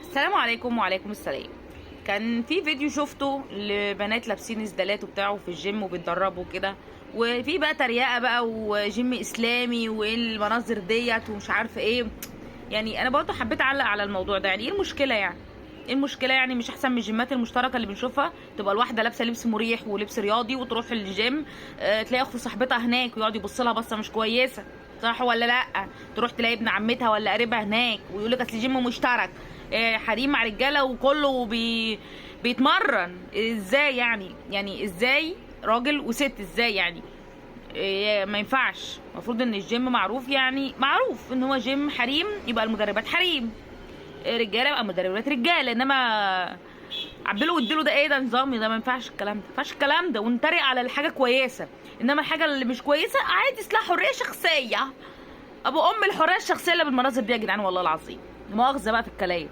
السلام عليكم. وعليكم السلام. كان في فيديو شفته لبنات لابسين اسدالات وبتاعه في الجيم وبيتدربوا كده، وفي بقى تريقه بقى وجيم اسلامي وايه المناظر ديت ومش عارفه ايه. يعني انا برضه حبيت اعلق على الموضوع ده. يعني ايه المشكلة؟ يعني ايه المشكلة؟ يعني مش احسن من الجيمات المشتركة اللي بنشوفها؟ تبقى الواحدة لابسه لبس مريح ولبس رياضي وتروح الجيم، تلاقي اخت صاحبتها هناك ويقعد يبص لها بصة مش كويسة، صح ولا لا؟ تروح تلاقي ابن عمتها ولا قريبها هناك ويقول لك اصل جيم مشترك، حريم مع رجاله وكله بيتمرن. ازاي يعني؟ يعني ازاي راجل وست؟ ازاي يعني؟ ما ينفعش. المفروض ان الجيم معروف، يعني معروف ان هو جيم حريم يبقى المدربات حريم، رجاله يبقى مدربات رجاله. انما عبلو واديله ده ايه ده؟ نظامي ده؟ ما ينفعش الكلام ده، ما ينفعش الكلام ده. ونتريق على الحاجة كويسة، انما الحاجة اللي مش كويسة عادي، اصلها حرية شخصية. ابو ام الحرية الشخصية اللي بالمناظر دي يا جدعان، والله العظيم مؤاخذة بقى في الكلام.